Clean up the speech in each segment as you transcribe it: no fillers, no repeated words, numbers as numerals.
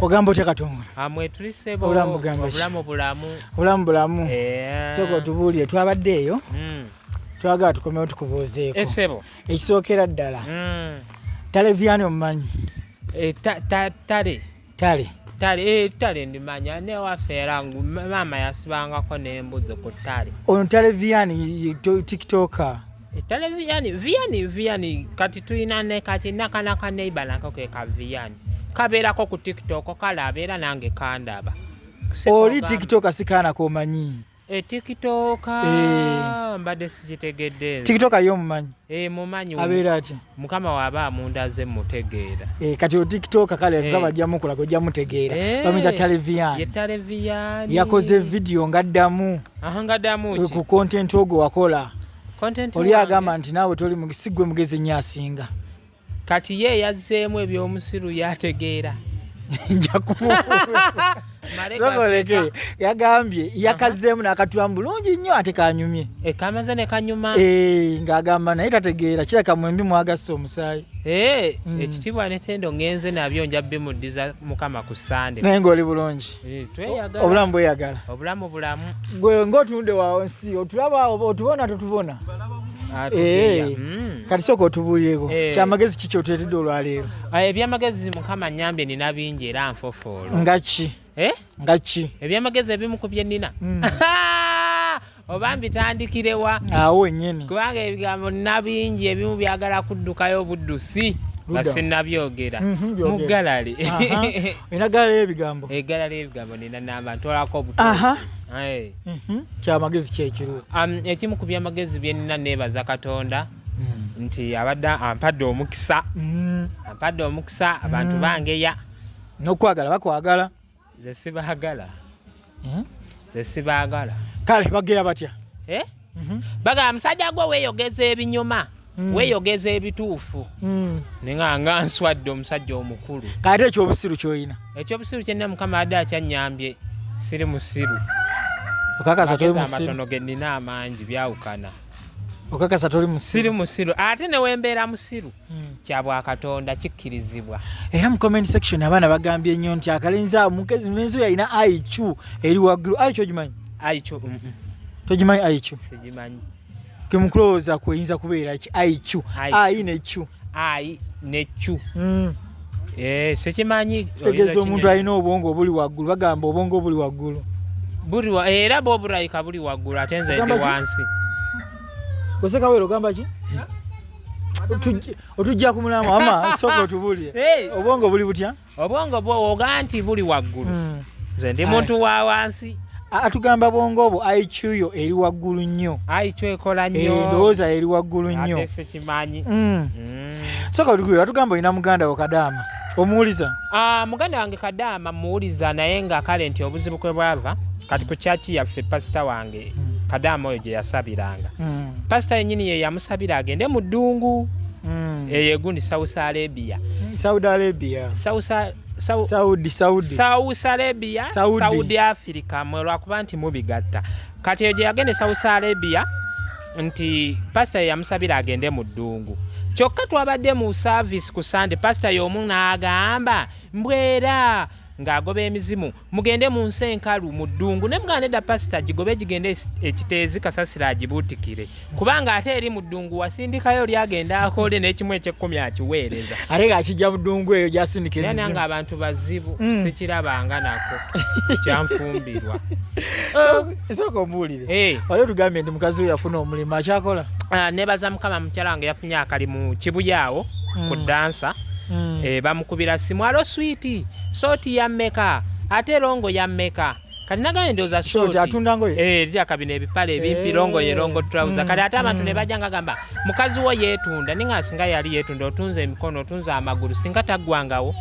Ogamba otya, Katongole? Amwetuli ssebo. Obulamu bugamba ki? Obulamu bulamu. Obulamu bulamu. Eh. Sooka otubuulire, twabadde eyo, twagala tukomewo tukubuuzeeko. Esebo. Ekisookera ddala, Taleviani omumanyi? Eh, tale. Tale. Tale, eh, tale ndimanya newaffe era maama yasibangako n'embuzi ku ttale. Ono Taleviani TikToker. Eh, tale viani, viani, viani, kati tulina ne kati nakanaka neighbor nako ke ka viani kabeerako ku TikTok, kale abeera nange kandaba. Oli TikToker, si kaana komanyi? E, TikTok. Eh. Mbadde sikitegedde nze. TikToker ye omumanyi? Eh, mumanyi. Abeera atya? Mukama waaba amundaze mutegeera. Eh, kati o TikToker kale Eh. nga bajja mukulaga, ojja mutegeera. Eh. Bamuyita Ye Taleviani. Taleviani. Yakoze vidiyo ng'addamu Aha, ngaddamu ki? ku content ogwo wakola. Content Oli wange. agamba nti naawe toli si gwe mugezi nnyo asinga. Kati ye yazzeemu ebyomusiru yategeera. Nja kumubuuza. Male Sokoleke gaseka. yagambye yakazzeemu n'akatulamu bulungi nnyo ate kanyumye. E, kamaze ne kanyuma. Eh, ng'agamba naye tategeera, kiraka mwembi mwagasse omusaayi. Eh, ekitiibwa netendo ngenze nabyo, nja bimuddiza Mukama ku Sande. Naye ng'oli bulungi? Eh, tweyagala. Obulamu bweyagala? Obulamu bulamu. Gwe ng'otunudde wansi, otulaba oba otubona totubona? Atugeya. Eh. Kati sooka otubuulireko, Eh. kyamagezi ki kyotuleetedde olwaleero? Ah, ebyamagezi Mukama nyambye nina bingi era nfofoolo. Nga ki? Eh? Nga ki? Ebyamagezi ebimu ku bye nnina, oba mbitandikirewa? Awo wennyini. Kubanga ebigambo nina bingi, ebimu byagala kuddukayo buddusi nga Ludda. sinnabyogera. Byogere. Mu gallery. Aha. Olina gallery y'ebigambo? Egalale y'ebigambo nina namba, ntwalako obuto. Aha. Eh. Kyamagezi kyekiriwo? Ekimu ku byamagezi bye nnina, neebaza Katonda nti abadde ampadde omukisa, ampadde omukisa, abantu bangeya. N'okwagala bakwagala. Nze sibaagala. Nze sibaagala. Kale bageya batya? Eh? Bagamba, musajja gwe weeyogeza ebinyuma, weeyogeza ebituufu. Nenga nga nswadde omusajja omukulu. Kate ekyobusiru kyoyina? Ekyobusiru kyenna, Mukama adde akyanyambye, siri musiru. Okakasa toli Amagezi musiru? amatono ge nnina amangi byawukana. Okakasa toli Siri musiru? musiru, ate newembeera musiru kya bwakatonda kikkirizibwa. Era mu comment section abaana bagambye nnyo nti akalenzi awo mugezi, mulenzi oyo alina IQ eri waggulu. IQ ogimanyi? IQ? Togimanyi IQ? Sigimanyi. Ke mukulowooza kweyinza kubeera ki IQ? IQ. I ne Q. I ne Q. Eh, sikimanyi. Kitegeeza omuntu alina obwongo obuli waggulu, bagamba obwongo obuli waggulu. Buli era bwo bulayika buli waggulu, ate nze ndi Ogamba ki? wansi. Koseka ogamba ki? Otujja ku mulamu ama sooka otubuulire. Hey! Obwongo buli butya? Obwongo bwo oga nti buli waggulu, nze ndi muntu wa wansi. Atugamba bwongo obwo, IQ yo eri waggulu nnyo. IQ ekola Eh, nnyo. Ndowooza eri waggulu nnyo. Ate sikimanyi. Sooka otubuulire, atugamba olina muganda wo Kadaama, omuwuliza? Ah, muganda wange Kadaama muwuliza, naye nga kale nti obuzibu kwe bwava kati ku kyaki yaffe, pasita wange Kadaama oyo gye yasabiranga, pasita yennyini ye yamusabira agende mu ddungu. Eyo egundi South Arabia. Saudi Arabia. Saudi, Saudi. South Arabia. Saudi. Saudi Africa, mwe lwakuba nti mubigatta. Kati eyo gye yagenda e South Arabia, nti pasita ye yamusabira agende mu ddungu. Kyokka twabadde mu service ku Sande, pasita y'omu n'agamba mbwera ng'agoba emizimu, mugende mu nsi enkalu mu ddungu. Ne muganda, nedda pasita, gigobe gigende ekiteezi, kasasira agibuutikire, kubanga ate eri mu ddungu wasindikayo lyagenda akole n'ekimu ekyekkumi akiweereza. Ate ng'akijja mu ddungu eyo gyasindika Naye nange emizimu. abantu bazibu. Sikirabanga nako kyanfumbirwa. Sooka ombuulire, Eh. wali otugambye nti mukazi we yafuna omulimu, akyakola? Ah, nebaza Mukama, mukyala wange yafunye akalimu Kibuye awo ku dansa. Eh, bamukubira simu, "Hello sweetie, short ya mmeka? Ate long ya mmeka?" Kati nagambye ndowooza Short, short. atunda ngoye? Eh, liraka bino ebipale ebimpi, long ye long trouser. Kati ate abantu ne bajja nga gamba mukazi wo yeetunda, ninga singa yali yeetunda, otunze emikono, otunze amagulu, singa taggwangawo.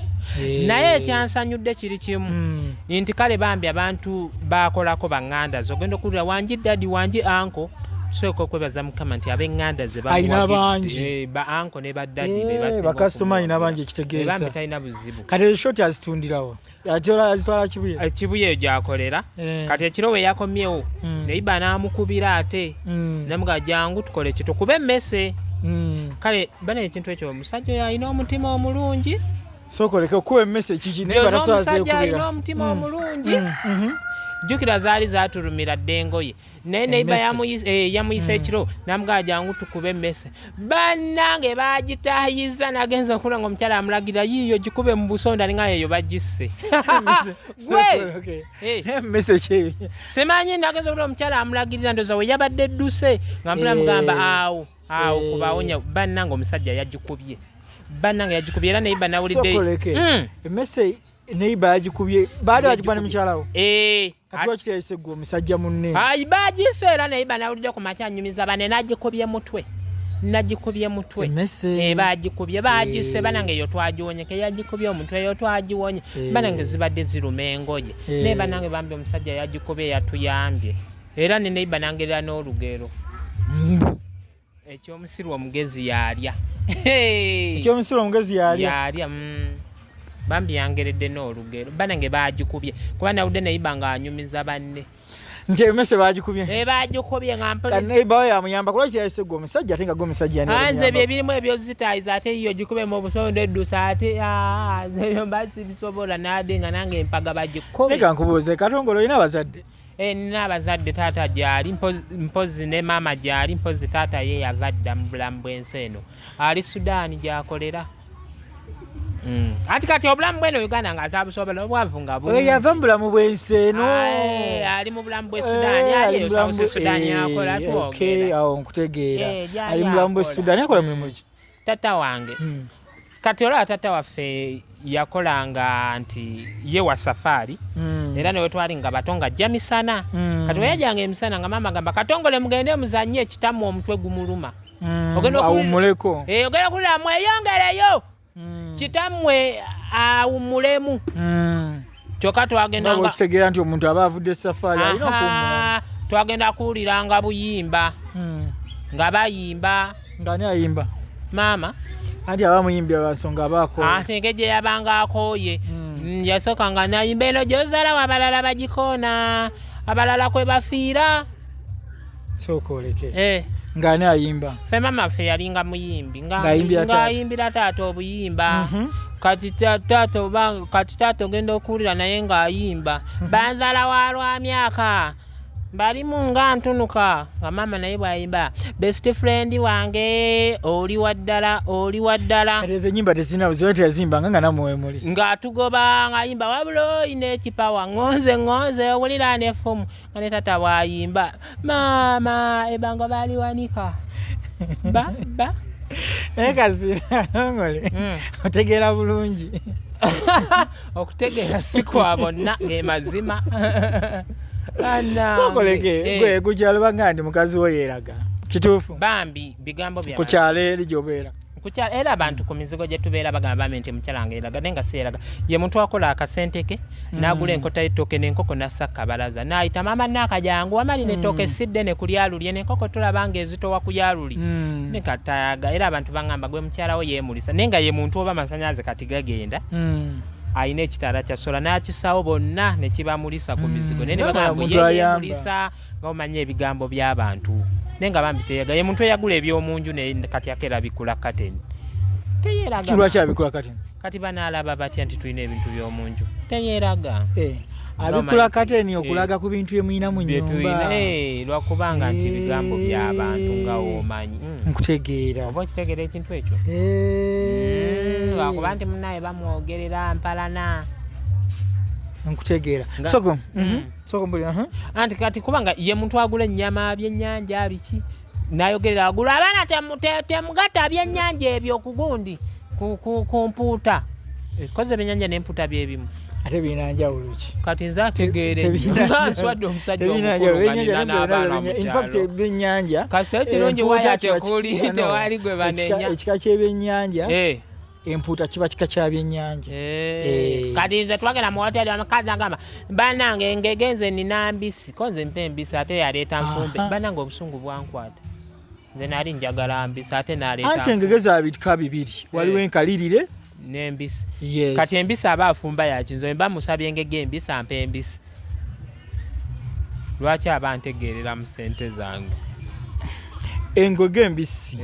Naye ekyansanyudde kiri kimu, nti kale bambi abantu bakolako baŋŋanda ze, ogenda okuwulira, "Wangi daddy, wangi uncle." Sooka okwebaza Mukama nti ab'eŋŋanda ze Alina bamuwagidde. bangi. Eh, ba uncle ne badaddy be Eh, basinga bakasitoma alina okumuwagira. bangi, ekitegeeza. Eh, bambi talina buzibu. Kati ezo short azitundirawo, ate azitwala Kibuye? Eh, Kibuye eyo gyakolera. Kati ekiro we yakomyewo, nayiba n'amukubira ate namuga, "Jangu tukole ki, tukube emmese." Kale bana ekintu ekyo, omusajja oyo alina omutima omulungi. Sooka oleke okuba emmese kiki naye Njoza batasobola omusajja zeekubira. alina omutima omulungi. Jjukira zaali zatulumira dda engoye, naye neiba Emmese. Yamuyise ekiro namugamba jangu tukube emmese. Bannange bagitayiza, nagenza okula nga omukyala amulagira yiiyo gikube mu busonda, ninga eyo bagisse. Gwe! Okay. Eh. Emmese ki? Simanyi, nagenza okula omukyala amulagirira, ndoza we yabadde edduse nga mpula mugamba awo awo kubawonya. Bannange omusajja yagikubye, bannange yagikubye, era neiba nawulidde. Sooka oleke. Emmese neiba yagikubye, baali bagikuba ne mukyala wo? Eh, Kati lwaki teyayise gwe omusajja munne? Ayi, bagise, era naye banawulidde ku makya anyumiza bane, nagikubye mutwe, nagikubye mutwe. Emmese. Eh, bagikubye, bagise. Banange eyo twagiwonye, keyagikubye omutwe eyo twagiwonye. Banange zibadde ziruma engoye. Naye banange bambi omusajja yagikubye, yatuyambye, era ne neiba nangerera n'olugero. Mbu. Ekyomusiru omugezi yalya. Ekyomusiru omugezi yalya. Yalya. Bambi yangeredde n'olugero. Banange bagikubye, kuba nawulidde neiba ng'anyumiza banne. Nti emmese bagikubye. Eh, bagikubye nga mpulira. Neiba we yamuyamba, kulwaki teyayise gwe omusajja ate nga gwe omusajja yani Anze yamuyamba? bye birimu ebyozitayiza, ate yiyo gikubemu obusondo eddusa, ate nze ebyo mba sibisobola, nade nga nange empaga bagikube. Leka nkubuuze, Katongole, olina abazadde? Eh, nina abazadde, taata gyali, mpozi ne maama gyali, mpozi taata ye yava dda mu bulamu bw'ensi eno, ali Sudaani gyakolera. Ati kati obulamu bweno Uganda nga azabusobola, obwavu nga Oyo yava mu bulamu bw'ensi eno. Ali mu bulamu bw'e Sudaani, ali eyo South Sudan akola, twogera. Awo nkutegeera. Gyali Ali mu bulamu bw'e akola. Sudaani, akola mulimu ki? Tata wange, kati olaba tata waffe yakolanga nti ye wa safaari, era newe twali nga bato nga ajja misana. Kati weyajjanga emisana nga maama agamba, "Katongole, mugende muzanye, ekitamu omutwe gumuluma." Ogenda Awummuleko. Eh, ogenda kulira mweyongereyo, kitammwe awummulemu. Kyokka twagenda Nga bwekitegeera nti omuntu aba avudde safaari alina okuwummulamu. Aha, twagenda kuwuliranga buyimba nga bayimba. Nga ani ayimba? Maama. Anti aba muyimbira lwansonga aba akooye. Ate engeri gye yabanga akooye, yasooka nga nayimba eno gyozalawo, abalala bagikoona, abalala kwe bafiira. Sooka oleke. Eh. Nga ani ayimba? Ffe mama ffe yalinga muyimbi Ng'ayimbira taata. Ng'ayimbira taata obuyimba. Kati taata oba kati taata ogenda okuwulira naye ng'ayimba, "Banzala wa lwa myaka balimu nga ntunuka," nga maama naye bw'ayimba, "Best friend wange oli wa ddala, oli wa ddala." Kati ezo ennyimba tezirina buzibu, teyazimbanga nga nammwe muli? Ng'atugoba ng'ayimba, "Wabula oyina ekipawa, ŋŋonze ŋŋonze owulira n'effumu," nga ne taata bw'ayimba, "Maama ebbango baliwanika ba ba." Naye kasi Katongole, otegeera bulungi. Okutegeera si kwa bonna, ge mazima. Bannange, Sooka oleke. Gwe ku kyalo banga ndi mukazi wo yeeraga, kituufu? Bambi bigambo bya Ku kyalo eri gy'obeera. Kukyalo era abantu ku mizigo gye tubeera bagamba bambi nti mukyala nga yeraga, naye nga si yeraga. Ye muntu akola akasente ke n'agula enkota y'ettooke n'enkoko n'assa kabalaza n'ayita maama naakajangu wamali n'ettooke si ddene ku lyalulye n'enkoko tulaba ng'ezitowa ku lyaluli. Ne katayaga era abantu baŋŋamba gwe mukyala we yeemulisa, naye nga ye muntu oba amasannyalaze kati gagenda, alina ekitaala kya sola n'akisaawo bonna ne kibamulisa ku mizigo, naye ne Nga bagamba omuntu ye ayamba. yeemulisa, nga omanyi ebigambo by'abantu, naye nga bambi teyaga. Ye muntu eyagula ebyomunju naye kati akeera bikula kateni, teyeeraga. Lwaki abikula kati? Kati banaalaba batya nti tulina ebintu by'omunju? Teyeeraga. Eh, abikula kateni okulaga ku bintu bye mulina mu Bye nnyumba. tulina, lwakubanga nti ebigambo by'abantu nga womanyi. Nkutegeera. Oba okitegeera ekintu ekyo? Lwakuba nti munaye bamwogerera mpalana. Nkutegeera. Soko soko mbuli, aha. Anti kati kubanga ye muntu agula ennyama, byennyanja biki, nayogerera agula abaana temugatta byennyanja ebyo ku gundi ku mpuuta. Koze ebyennyanja n'empuuta byebimu. Ate birina njawulo ki? Kati nze ategeere Tebirina nga nswadde omusajja tebirina omukulu njawulo. nga nina Ebyennyanja n'abaana byonna mu in fact, kyalo. ebyennyanja Kasita ekirungi empuuta waya kiba tekuli, tewali gwe banenya. Ekika ky'ebyennyanja, empuuta kiba kika kya byennyanja. Kati nze twagenda mu hoteri, omukazi agamba, "Banange engege nze nina mbisi, ko nze mpa embisi," ate yaleeta nfumbe. Banange obusungu bwankwata, nze nali njagala mbisi ate naleeta Anti engege za bika bibiri, waliwo enkalirire n'embisi. Yes. Kati embisi aba afumba yakinzo, mba musabye engege embisi ampa embisi, lwaki aba ntegeerera mu sente zange? Engege embisi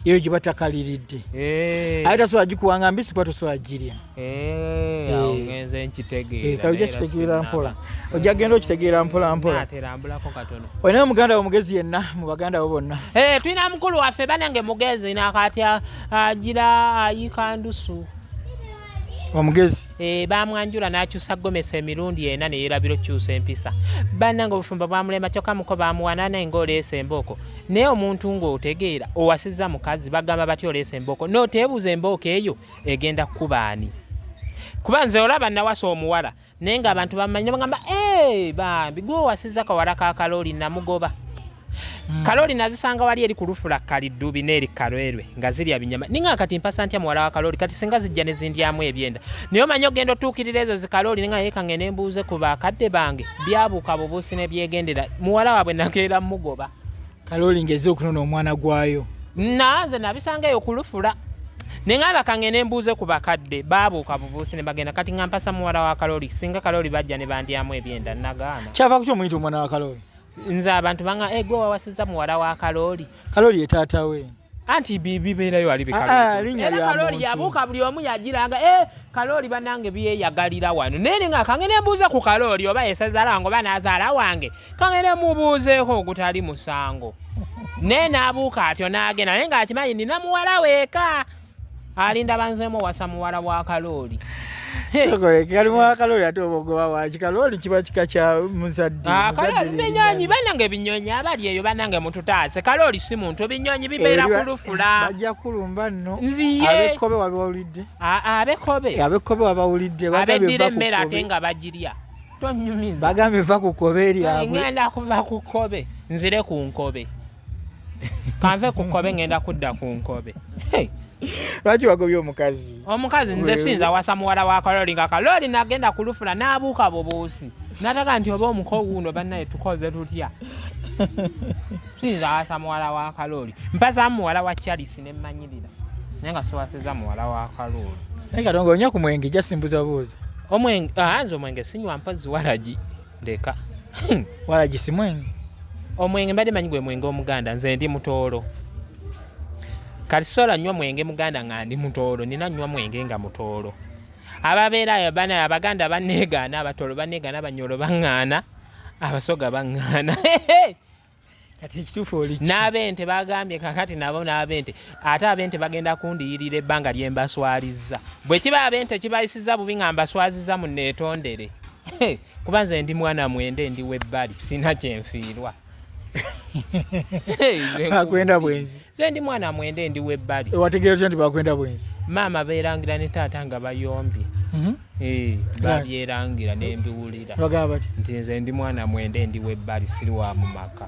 Eyo gye batakaliridde. Eh. Ate tasobola gikuwanga mbisi kuba tosobola girya. Eh, awo ngenze nkitegeera. Kale ojja naye era kitegeera sinnaba. mpola. Ojja genda okitegeera mpola mpola. Naatera mbulako katono. Olinayo muganda wo omugezi yenna mu baganda bo bonna? Eh, tulina mukulu waffe banange mugezi nakati agira ayiika ndusu. Omugezi? Eh, bamwanjula n'akyusa gomesi emirundi ena ne yeerabira okukyusa empisa. Bannange obufumbo bwamulema kyokka muko bamuwana naye ng'oleese embooko. Naye omuntu ng'otegeera owasizza mukazi bagamba batya oleese embooko n'oteebuuza embooko eyo egenda kukuba ani? Kuba nze olaba nawasa omuwala naye ng'abantu bamanyi ne bagamba, Ee, bambi gwe owasizza kawala ka Kalooli namugoba. Kalooli nazisanga wali eri ku lufula Kaliddubi n'eri Kalwerwe nga zirya binyama. Ninga kati mpasa ntya muwala wa Kalooli kati singa zijja ne zindyamu ebyenda. Naye omanyi ogenda otuukirira ezo zikalooli ninga yeeka ngende mbuuze ku bakadde bange byabuuka bubuusi ne byegendera. Muwala waabwe nakeera mugoba. Kalooli ng'ezze okunona omwana gwayo. Nanze nabisanga eyo ku lufula. Ne ngamba kangende mbuuze ku bakadde baabuuka bubuusi ne bagenda kati nga mpasa muwala wa Kalooli singa Kalooli bajja ne bandyamu ebyenda nagaana. Kyava ku ki omuyita omwana wa Kalooli? Nze abantu banga gwe wawasizza muwala wa Kalooli. Kalooli ye taata we. Anti bibeerayo wali Ah, ah, bikalooli. linnya Era lya Kalooli muntu. yabuuka buli omu yagiranga, Kalooli bannange byeyagalira wano. Naye nga kangende mbuuze ku Kalooli oba yesazaala wange oba n'azaala wange. Kangende mubuuzeeko ogutali musango. Naye n'abuuka atyo n'agenda naye ng'akimanyi nina muwala weeka. Alinda banzeemu owasa muwala wa Kalooli. Sokole, kali muwala Kalooli ate oba ogoba waaki? Kalooli kiba kika kya muzadde. Ah, Muzadde Kalooli, lye binyonyi, linnya. bannange binyonyi abali eyo bannange mututaase. Kalooli si muntu, binyonyi bibeera ku lufula. Bajja kulumba nno. Nziye. Ab'ekkobe wabawulidde? Ab'ekkobe. Ab'ekkobe wabawulidde, bagambye Abeddira va ku emmere ate kkobe. nga bagirya. Tonyumiza. Bagambye va ku kkobe lyabwe. Ngenda kuva ku kkobe, nzire ku nkobe. Kanve ku kkobe ngenda kudda ku nkobe. Hey. Lwaki wagobye omukazi? Omukazi nze siyinza wasa muwala wa Kalooli nga Kalooli nagenda kulufula n'abuuka bubuusi. N'ataga nti oba omuko wuuno bannaye tukoze tutya. Siyinza wasa muwala wa Kalooli. Mpasaamu muwala wa Charles ne mmanyirira. Naye nga siwasiza muwala wa Kalooli. Naye Katonga onywa ku mwenge jja simbuza buuza. Omwenge, nze omwenge sinywa mpozzi walagi ndeka. Walagi si mwenge? Omwenge mbadde manyi gwe mwenge omuganda nze ndi mutoolo. Kati sola nywa mwenge muganda nga ndi mutoolo, nina nywa mwenge nga mutoolo. Ababeera ayo bana Abaganda banneegaana, Abatoolo banneegaana, Abanyolo baŋŋaana, Abasoga baŋŋaana. Kati ekituufu oli ki? N'ab'ente bagambye kakati nabo n'ab'ente. Ate ab'ente bagenda kundiyirira ebbanga lye mbaswalizza. Bwe kiba ab'ente kibayisizza bubi nga mbaswazizza munneetondere. Kuba nze ndi mwana mwende ndi w'ebbali, sirina kye nfiirwa. Bakwenda bwenzi. Nze ndi mwana mwende ndi w'ebbali. Wategeera otya nti bakwenda bwenzi? Maama beerangira ne taata nga bayombye. Babyerangira ne mbiwulira. Bagamba bati? Nti nze ndi mwana mwende ndi w'ebbali siri wa mu maka.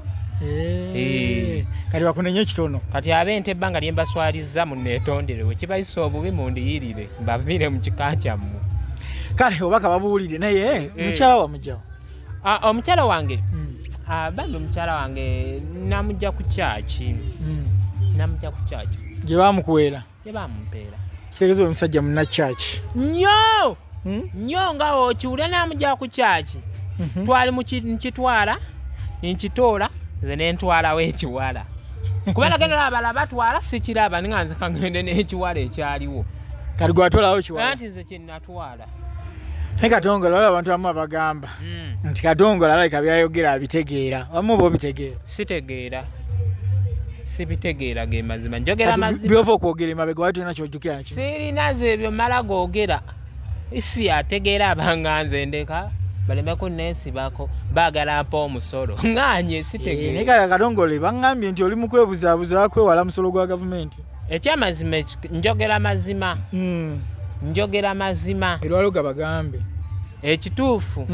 Kati bakunenye ekitono. Kati ab'ente ebbanga lye mbaswalizza munneetondere, we kibayisa obubi mundiyirire mbaviire mu kika kyammwe. Kale obubaka babuwulire naye mukyala wa mujjawo? Omukyala wange? Bambi omukyala wange namujja ku kyaki. Namujja ku kyaki. Gye baamukuweera? Gye baamumpeera. Kitegeeza oyo omusajja munnakyaki. Nnyo! Nnyo nga okiwulira namujja ku kyaki. Twali mu nkitwala, nkitoola, nze ne ntwalawo ekiwala. Kuba nagenda abalala batwala sikiraba, ninga nze kangende n'ekiwala ekyaliwo. Kati gwatwalawo kiwala? Anti nze kye natwala. Naye Katongole waliwo abantu abamu abagamba nti Katongole alabika by'ayogera abitegeera. Wamu oba obitegeera? Sitegeera. Sibitegeera ge mazima. Njogera Kati mazima. by'ova okwogera emabega wali tolina ky'ojjukira na kimu? Sirina nze ebyo mmala googera. Si ategeera abanga nze ndeka baleme kunneesibako baagala mpa omusolo. Ŋŋaanye sitegeera. Naye kale Katongole baŋŋambye nti oli mu kwebuzaabuza kwewala musolo gwa gavumenti. Ekyamazima njogera mazima. Njogera mazima. Erwalo gabagambe. Ekituufu.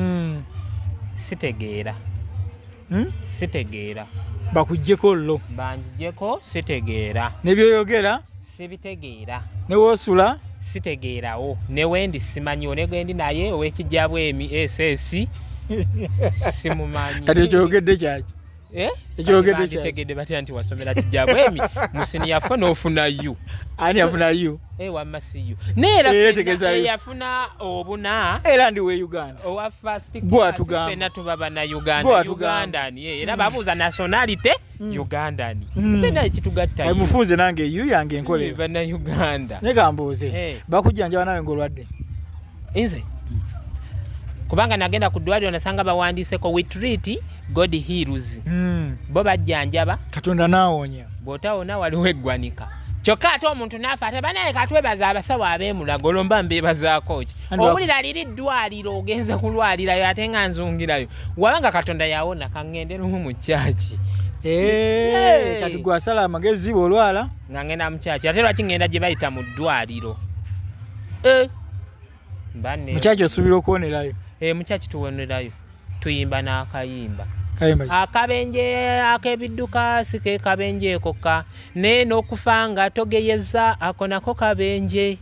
Sitegeera. Sitegeera. Bakuggyeko llo. Bangigyeko sitegeera. Ne by'oyogera? Sibitegeera. Ne w'osula? Sitegeerawo. Ne wendi simanyiwo, ne gwendi naye ow'ekijjabwemi SS simumanyi. Kati ekyo oyogedde kyaki? Eh? Ekyogedde kyaki? Banditegedde batya nti wasomera Kijjabwemi mu senior 4 n'ofuna U? Ani yafuna U? Eh, wamma si U. Naye era Era ffenna etegeeza U. eyafuna obuna Era ndi we Uganda. Owa first Gwe class, atugamba. ffenna tuba Gwe bannayuganda. atugamba. Ugandan, eh, era babuuza nationality, Ugandan. Ffenna ekitugatta Kati U. mufunze nange U yange enkolera. Bannayuganda. Naye kambuuze, Eh. bakujjanjaba nawe ng'olwadde? Nze kubanga nagenda ku ddwaliro nasanga bawandiiseko, "We treat, God heals." Bo bajjanjaba, Katonda naawonya. Bw'otawona waliwo eggwanika. Kyokka ate omuntu naafa, ate banaye katwebaza abasawo ab'emulago, olwo mba mbeebazaako ki? Owulira liri ddwaliro ogenze kulwalirayo ate nga nzungirayo, wabanga Katonda yawona, kaŋŋende lumu mu kyaki. Eh, Hey. kati gwe asala amagezi bw'olwala? Nga ngenda mu kyaki, ate lwaki ŋŋenda gye bayita mu ddwaliro? Eh, mba Mu kyaki osuubira okuwonerayo? Eh, mu kyaki tuwonerayo, tuyimba n'akayimba. Kayimba ki? Akabenje ak'ebidduka si ke kabenje kokka, naye n'okufa nga togeyeza, ako nako kabenje.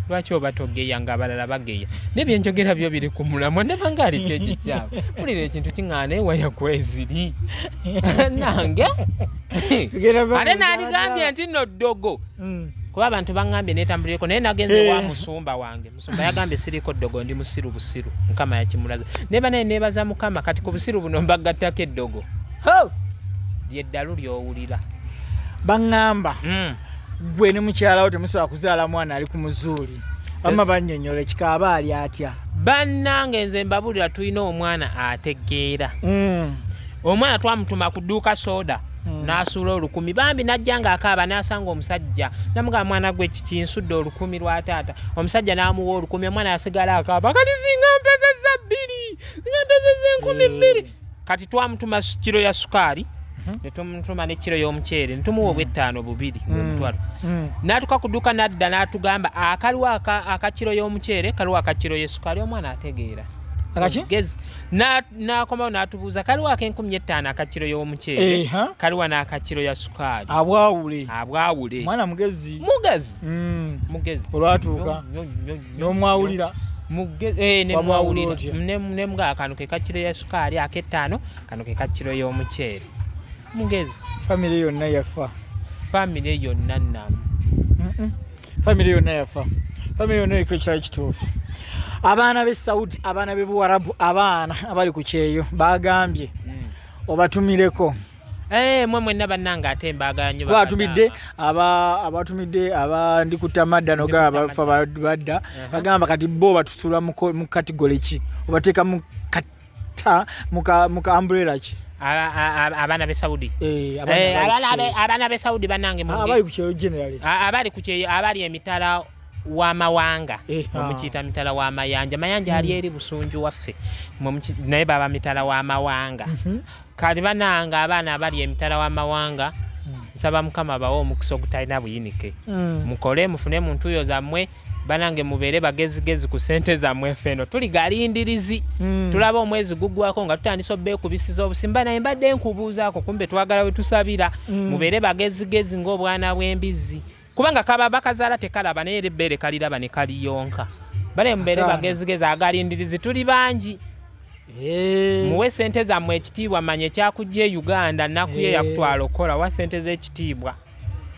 Lwaki oba togeya nga abalala bageya? Naye byenjogera byo biri ku mulamwa, ndaba nga aliko ekikyamu. Mpulira ekintu kiŋŋaana ewaya kweziri nange. Tugenda ba- Ate nandigambye nti nno ddogo, kuba abantu baŋŋambye netambulireko, naye nagenze Eh. wa musumba wange. Musumba yagambye siriko ddogo, ndi musiru busiru. Mukama yakimulaza, neba naye nebaza Mukama. Kati ku busiru buno mbagattako eddogo. Ho! Lyeddalu lyowulira. Baŋŋamba gwe ne mukyalawo temusobola kuzaala mwana ali ku muzuuli. Bamma bannyonnyola ekika aba ali atya? Bannange, nze mbabulira, tulina omwana ategeera. Omwana twamutuma ku dduuka soda, n'asuula 1000 bambi, n'ajja ng'akaaba, n'asanga omusajja, namugamba, "Mwana gwe kiki? Nsudde 1000 lwa taata." Omusajja n'amuwa 1000. Omwana yasigala akaaba, "Kati singa mpezezza bbiri, singa mpezezza 2000." Kati twamutuma kiro ya sukaali, ne tumutuma ne kiro y'omuceere, ne tumuwa obwettaano bubiri, omutwalo. N'atuka ku dduuka n'adda n'atugamba, akaliwo akakiro y'omuceere, kaliwo akakiro y'essukaali. Omwana ategeera. Akaki? Gezi. N'akomawo n'atubuuza, kaliwo ak'enkumbi etaano akakiro y'omuceere, kaliwa n'akakiro ya sukaali. Abwawule. Abwawule. Mwana mugezi. Mugezi. Mugezi. Olwatuuka Nnyo, nnyo, nnyo, n'omwawulira? Mugezi, eh, ne Wamwawula mwawulira. otya? Nemugaa kano ke kakiro ya sukaali ak'ettaano, kano ke kakiro y'omuceere. Mugezi. Famire yonna yafa? Famire yonna nnamu. Famire yonna yafa, famire yonna eriko ekirala kituufu. Abaana b'e Saudi, abaana b'e Buwarabu, abaana abali ku kyeyo bagambye obatumireko. Eh, mwe mwenna bannange, ate mbaagala nnyo. Batumidde Bakadaama. Abatumidde aba ndi kutamadda nogamba Ndi bafa badda. Bagamba kati bo batusula mu category ki? Obateeka mu kata mu ka umbrella ki? Abaana b'e Saudi? Eh, abaana Eh, abali ku abaana kyeyo. abaana b'e Saudi bannange, Abali ku kyeyo generally. Abali ku kyeyo, abali emitala w'amawanga, Eh, mwe mukiyita mitala w'amayanja. Mayanja ali eri Busunju waffe. Mwe naye baba mitala w'amawanga. Kati banange, abaana abali emitala w'amawanga, nsaba Mukama bawe omukisa ogutalina buyinike. Mukole mufune mu ntuuyo zammwe. Banange, mubeere bagezigezi ku ssente zammwe. Ffe eno tuli galindirizi. Tulaba omwezi guggwako nga tutandise obbeekubisiza obusimba, naye mbadde nkubuuzaako, kumbe twagala we tusabira. Mubeere bagezigezi ng'obwana bw'embizzi, kubanga kaba bakazaala tekalaba, naye era ebbeere kaliraba ne kaliyonka. Bale mubeere Akaana. bagezigezi, agalindirizi tuli bangi. Eh. Muwe sente zammwe ekitiibwa. Manya ekyakujja e Uganda nnaku ye Eh. yakutwala okukola, wa sente z'ekitiibwa.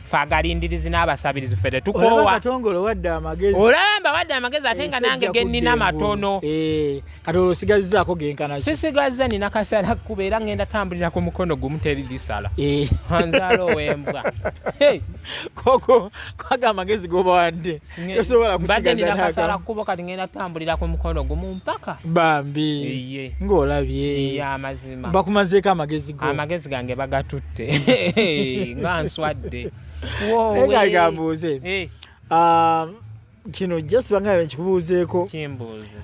Fe agalindirizi n'abasabirizi ffe Olaba tetukoowa. Katongole wadde amagezi. Olaba wadde amagezi, ate nga Ensi nange ejja ge nnina kudda matono. engulu. Eh, kati olwo osigazzaako genkana ki? Sisigazza, nina kasala kkuba, era ngenda tambulira ku mukono gumu, teri lisala. Eh, Nzaala ow'embwa. Hey, koko kwaga amagezi gobawadde tosobola mbadde kusigaza nina kasala n'akamu. kkubo, kati ngenda tambulira ku mukono gumu mpaka. Bambi. Eye. Ng'olabye. Ye, amazima. Bakumazeeko amagezi go. Amagezi gange bagatutte nga nswadde. Naye kale kambuuze. Eh, Ah, kino just bangabe nkikubuuzeeko. Kimbuuze.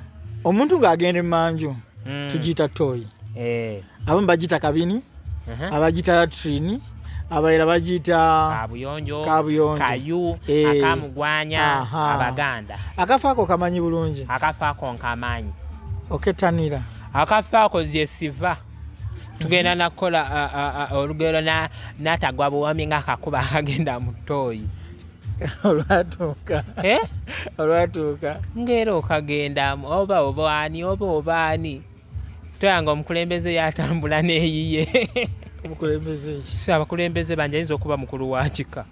Omuntu ng'agenda emanju, tugiyita toyi, Eh, abamu bagiyita kabini, abagiyita latrini, abalala bagiyita Kabuyonjo. Kabuyonjo. Kayu. Eh. Akamugwanya. Aha. Abaganda. Akafo ako kamanyi bulungi? Akafo ako nkamanyi. Oketanira? Akafo ako gyesiva tugenda nakukola olugero natagwa buwami ngaakakuba akagenda mu ttooyi. Olwatuuka? Eh? Olwatuuka? Ngaera okagendamu oba obaani oba obaani. Toyanga omukulembeze yatambula neyiye. Omukulembeze ki? Si abakulembeze banje, ayinza okuba mukulu wa kika.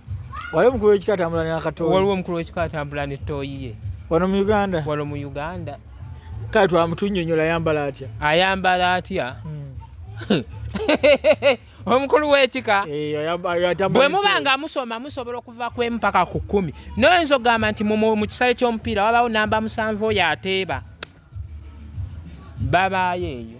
Waliwo omukulu w'ekika atambula n'akatooyi? Waliwo omukulu w'ekika atambula ne ttooyi ye. Wano mu Uganda? Wano mu Uganda. Kale twamutunnyonnyola ayambala atya? Ayambala atya? Omukulu w'ekika Eh, bwe muba nga musoma musobola okuva ku emu paka ku 10, noyinza okugamba nti mu kisaawe ky'omupiira wabawo namba 7, oyo ateeba babaayo eyo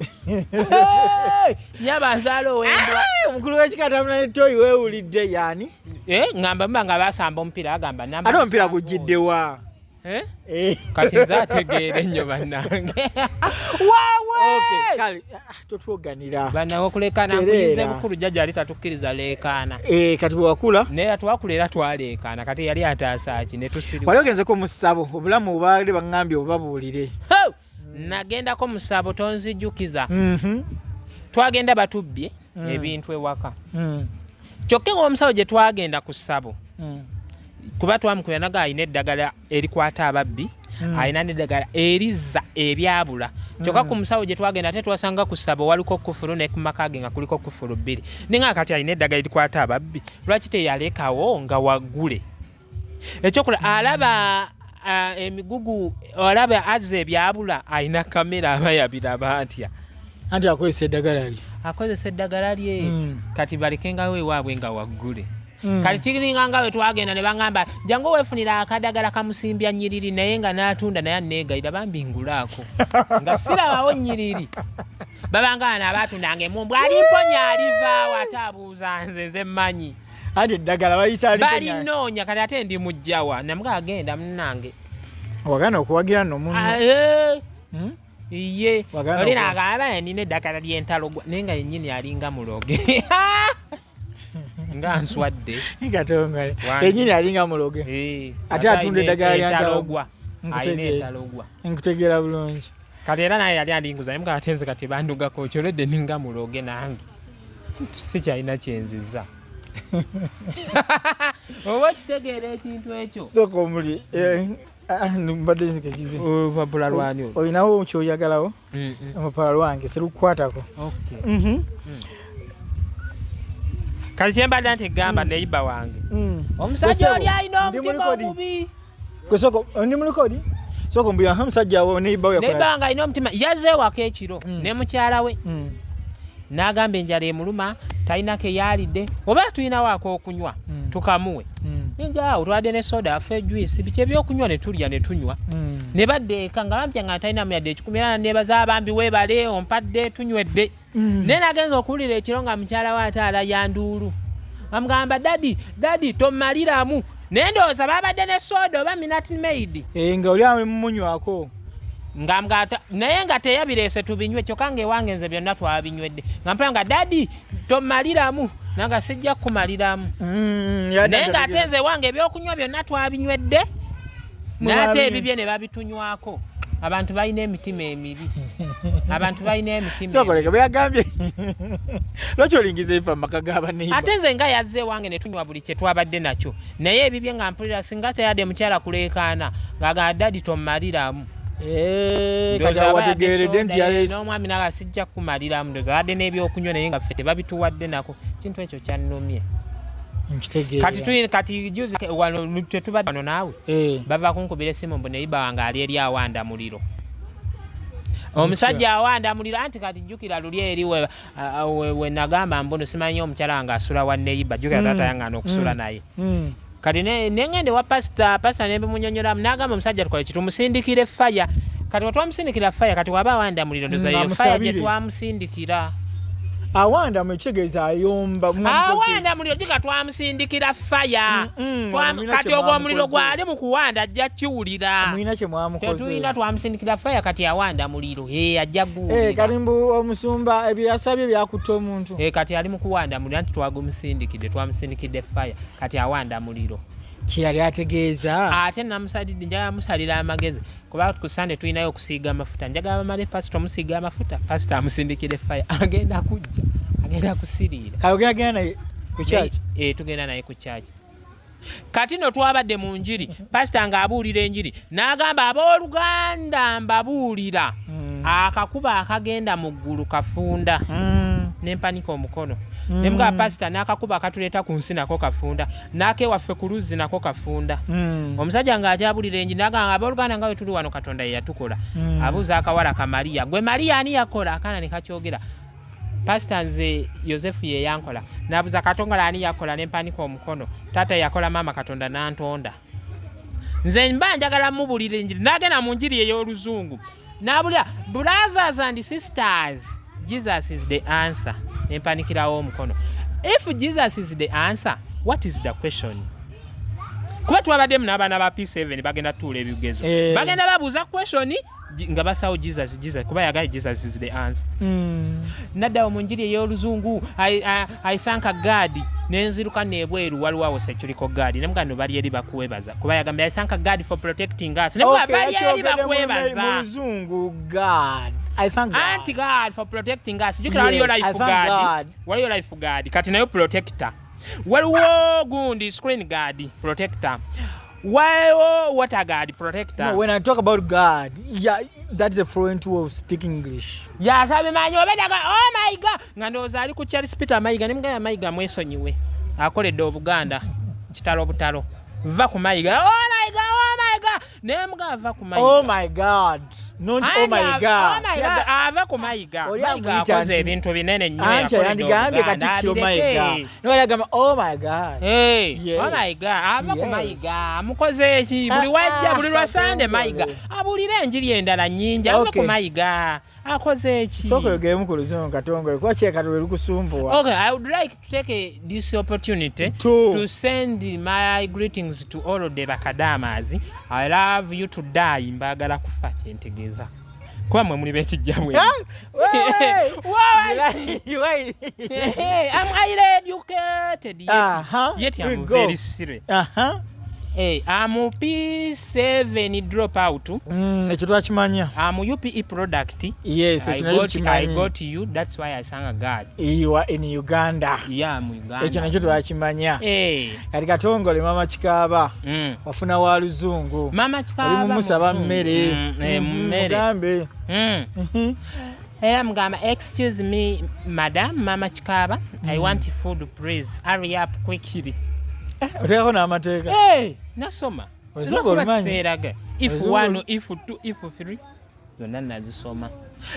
nyaba nzaala ow'embwa. Omukulu w'ekika atambula ne toyi, weewulidde yaani? Eh, ngamba muba nga basamba omupiira, agamba namba Ate omupiira 7 oyo. Gujjiddewa? Eh? Eh. Kati nze ategeera ennyo bannange waawe. Okay, kale totwoganira. Bannange okulekaana Tereera. nkuyize bukulu, jjajja yali tatukkiriza leekaana. Eh, kati bwe wakula? Naye twakula era twaleekaana, kati yali ataasa ki ne tusiriwa. Wali ogenzeko mu ssabo? Obulamu obaali baŋŋambye obabuulire. Ho! Nagendako mu ssabo, tonzijjukiza. Twagenda batubbye ebintu ewaka, kyokka ew'omusawo gye twagenda ku ssabo, kuba twamukubira naga alina eddagala erikwata ababbi, alina n'eddagala erizza ebyabula. Kyokka ku musawo gye twagenda ate twasanga ku ssabo waliko kufulu, ne ku maka ge nga kuliko kufulu bbiri. Ninga kati alina eddagala erikwata ababbi, lwaki teyalekawo nga waggule? Ekyokola alaba emigugu, alaba azza ebyabula, alina kamera, aba yabiraba atya? Anti akozesa eddagala lye. Akozesa eddagala lye. Kati balekengawo ewaabwe nga waggule. Kati kiringa nga bwe twagenda ne baŋŋamba jangu weefunira akadagala kamusimbya nnyiriri, naye nga n'atunda naye aneegayira bambi ngulaako, nga sirabawo nnyiriri. Babanga bano abaatundanga emumbwa, alimponya alivaawo, ate abuuza nze, nze mmanyi. Anti eddagala bayita Balinoonya, kati ate ndi mujjawa namuga agenda munnange. Wagana okuwagira nno munno. Ah, eh. Ye Wagana oli nagamba nina eddagala ly'entalogwa, naye nga yennyini alinga muloge, nga nswadde. Katongole. Wangi. Yennyini alinga muloge. Eh, Ate atunda alina eddagala lya entalogwa. ntalogwa. Alina Nkutegeera. entalogwa. Nkutegeera bulungi. Kati era naye yali alinguza naye ate nze kati bandugako kyolwedde ninga muloge, nange sikyalina kyenziza, oba okitegeera ekintu ekyo. Sooka omuli mbadde nzikekize. Olupapula lwani olwo? Olinawo kyoyagalawo? Olupapula lwange sirukukwatako. Okay. Kati kyembadde nti gamba neighbour wange, omusajja Gwe oli alina ndi mu omutima record. omubi. Gwe sooka, ndi mu record. Sooka mbuya omusajja wo neighbour we yakola. Neighbour wange alina omutima, yazze ewaka ekiro ne mukyala we, n'agamba enjala emuluma, talina ke yaalidde, oba tulinawo ak'okunywa tukamuwe. Nenjaawo twadde ne soda afe, juice, biki ebyokunywa, ne tulya ne tunywa. Ne badda eka nga bampya nga talinamu yadde 100, era nebaza abambi weebale ompadde tunywedde. Naye nagenza okuwulira ekiro nga mukyala we ate alaya nduulu, bamugamba, "Daddy, daddy, tomaliramu." Naye ndowooza babadde ne soda oba Minute Maid. Eh, nga oli ali mumunywako. Nga naye nga teyabireese tubinywe, kyokka nga ewange nze byonna twabinywedde, nga mpula nga, "Daddy, tomaliramu," nanga sijja kukumaliramu. Naye ng'ate nze ewange ebyokunywa byonna twabinywedde, n'ate ebibye ne babitunywako. Abantu balina emitima emibi, abantu balina emitima emibi. Sokoleka bwe yagambye, lwaki olingiza efa mu maka g'abaneighbour? Ate nze nga yazze ewange ne tunywa buli kye twabadde nakyo, naye ebibye nga mpulira singa teyadde mukyala kuleekaana ng'agamba, "Daddy, tomaliramu." Eh, kati Ndowooza awo aba yadde wategeeredde nti soda, yaleese n'omwami naga sijja kukumaliramu. Ndowooza abadde n'ebyokunywa, naye nga ffe tebabituwadde nako. Kintu ekyo kyannumye. Nkitegeera. Kati tuli kati juzi wano tetubadde wano naawe, bava kunkubira essimu mbu neighbour wange ali eri awanda muliro, omusajja awanda muliro. Anti kati jjukira luli eri we nagamba mbuno simanyi omukyala wange asula wa neighbour, jjukira taata yangaana okusula naye. Kati nengende wa pasita, pasita nebimunyonyolamu, n'agamba omusajja tukole ki? Tumusindikire fire. Kati wetwamusindikira fire, kati waba awanda muliro, ndoza yo fire gye Amusabire. twamusindikira. Awanda mukitegeeza ayomba mwamukoze. Awanda muliro gika twamusindikira fire. Mulina Kati kye ogwo omuliro mwamukoze. gwali mu kuwanda, ajja kiwulira. Mulina kye mwamukoze. Tetulina, twamusindikira fire, kati awanda muliro. Eh, ajja Eh, guwulira. Kati mbu omusumba ebyo yasabye byakutta omuntu. Eh, kati ali mu kuwanda muliro, anti twagumusindikidde, twamusindikidde fire, kati awanda muliro. Kyeyali ategeeza. Ate namusalidde, njagala musalira amagezi, kuba ku Sande tulinayo okusiiga amafuta. Njagala bamale pasita omusiiga amafuta, pasita amusindikire fire, agenda kujja, agenda kusiriira. Kale ogenda genda naye ku church? Eh, tugenda naye ku church. Kati no twabadde mu njiri, pasita ng'abuulira enjiri n'agamba, "Abooluganda, mbabuulira." Akakuba akagenda mu ggulu kafunda. Nempanika omukono. Nemugaa pasita, n'akakuba akatuleeta ku nsi nako kafunda, n'akewaffe ku luzzi nako kafunda. Omusajja ng'akyabulira enjiri, nagamba, "Abooluganda, nga we tuli wano, Katonda ye yatukola." Abuuza akawala ka Mariya, "Gwe Mariya, ani yakola?" Akaana ne kakyogera, "Pasita, nze Yosefu ye yankola." Nabuuza Katongole, "Ani yakola?" Nempanika omukono, "Taata yakola maama, Katonda n'antonda." Nze mba njagala mubulira enjiri, nagenda mu njiri ey'oluzungu, nabulira, "Brothers and sisters, Jesus is the answer." Nempanikirawo omukono. If Jesus is the answer, what is the question? Kuba twabaddemu n'abaana ba P7 bagenda tutuula ebigezo. Bagenda babuuza question nga basawo Jesus, Jesus, kuba yagaye Jesus is the answer. Naddawo mu njiri ey'oluzungu, I thank God. Nenziruka nebweru, waliwo awo security guard, nemugamba, "Bali eri bakuwebaza," kuba yagambye, "I thank God for protecting us." Nemugamba, Okay, "Bali eri yakyogedde mu bakwebaza." luzungu, God. I thank God. Anti God for protecting us. Jukira waliyo Yes, I life thank guard, God. waliyo life guard, kati nayo protector, waliwo gundi screen guard protector, waliwo water guard protector. No, when I talk about God, yeah, that's a fluent way of speaking English. Yasabimanyi obedaga, oh my God, nga ndowooza ali ku Charles Peter Mayiga. Nemugamba, "Mayiga mwesonyiwe, akoledde Obuganda kitalo butalo, va ku Mayiga." Oh my God, oh my God, nemugamba, "Va ku Mayiga." Oh my God, not oh my Anti God. oh my God, ava ku Mayiga. Oli Mayiga amuyita akoze ebintu binene nnyo, Anti yakoledde yandigambye Obuganda, Katikkiro abireke. Mayiga. Niba yagamba oh my God. Hey, Yes. oh my God, ava ku Mayiga amukoze eki? Buli Ah, wajja, ah, buli lwa Sande Katongole. Mayiga abulire enjiri endala nnyingi, ava ku Mayiga akoze eki? Sooka oyogeremu ku luzungu, Katongole, kuba kyekatole lukusumbuwa. Okay, I would like to take this opportunity to send my greetings to all the Bakadamas. I love you to die. Mbagala kufa kyentegeeza. Kuba mwe muli b'ekijja bwe. Ah, wait. Why? Why? Hey, I'm highly educated yet, yet We I'm go. very serious. Hey, I'm P7 dropout. Ekyo twakimanya. I'm UPE product. Yes, ekyo nakyo I tukimanyi. got you. That's why I sang a God. You are in Uganda. Yeah, I'm Uganda. Ekyo nakyo twakimanya. Hey. Kati Katongole, mama Kikaaba wafuna wa luzungu. Mama Kikaaba Oli mumusaba muzungu. mmere. Mmere. Mugambe. Era mugamba, "Excuse me madam, mama Kikaaba, I want food, please hurry up quickly." Oteekako n'amateeka. Hey, nasoma. Oluzungu Lwakuba olumanyi? kiseeraga. If Oluzungu one, if two, if three, zonna nazisoma,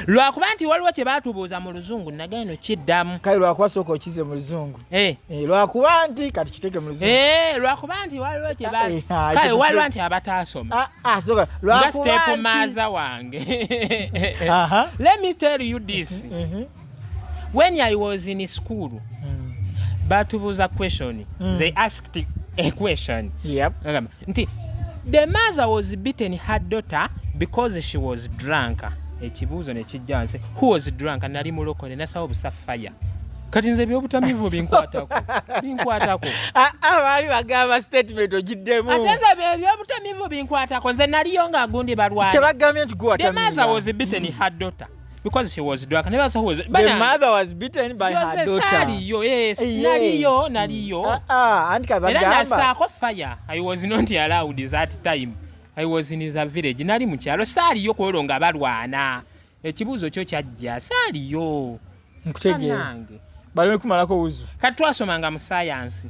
lwakuba nti waliwo kye baatubuuza mu luzungu, nagenda kiddamu. Kale lwakuba sooka okize mu luzungu. Eh. Eh, lwakuba nti kati kiteeke mu luzungu. Eh, lwakuba nti waliwo kye ba Eh, ah, kale ekyo waliwo nti abataasoma Ah, ah, sooka nga lwakuba step nti mother wange. Let me tell you this. When I was in school, batubuuza question. They asked a question. Agamba nti the mother was beaten her daughter because she was drunk. Ekibuuzo nekijja wansi, who was drunk? Nali mulokole, nasawo busa fire. Kati nze ebyobutamiivu binkwatako, binkwatako. Ah, ah, baali bagamba statement ogiddemu. Ate nze ebyobutamiivu binkwatako, nze naliyo nga gundi balwana. Tebagambye nti gwe The mother watamiira. was beaten her daughter because she was drunk. Never saw who was The mother was beaten by her Yose daughter. saaliyo, yes. Yes. Naliyo, naliyo. Ah, ah, anti Era kabagamba. nasaako fire. I was not allowed that time. I was in the village, nali mu kyalo, saaliyo kwolwo nga balwana. Ekibuuzo kyo kyajja, saaliyo. Nkutegeera. Bannange. Baleme kumalako wuzu. Kati twasomanga mu sayansi,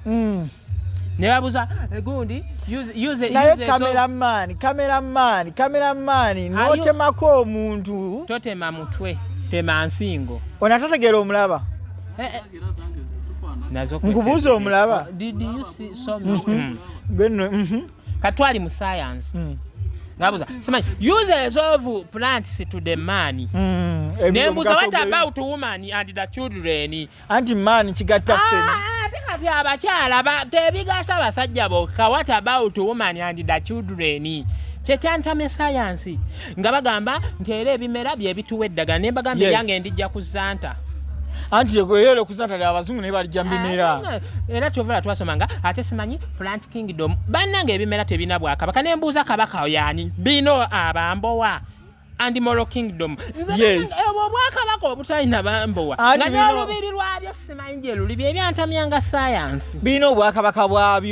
ne babuuza gundi Naye use cameraman, cameraman, cameraman, n'otemako omuntu. Totema mutwe, tema nsingo. Ono atategeera omulaba. Eh, eh. Nazo Nkubuuza omulaba. Did you see some? Gwe nno, Katwali mu science, ngabuza simanyi uses of plants to the man. Nembuza, omugaso what about woman and the children? Anti man kigatta ffene. Ah, ate kati abakyala tebigasa basajja bokka. What about woman and the children? Kyekyantamya sayansi, nga bagamba nti era ebimera byebituwa eddagala, ne mbagamba, "Eryange ndijja ku zanta." Anti era okuzanta abazungu naye balijja mu bimera. Ah, era kyovala twasomanga ate simanyi plant kingdom. Bannange, ebimera tebina bwakabaka. Nembuuza, "Kabaka yaani bino abambowa animal kingdom?" Nze bannange, obwo obwakabaka obutalina bambowa Anti nga n'olubiri lwabyo simanyi gye luli, byebyantamyanga sayansi. Birina obwakabaka bwabyo.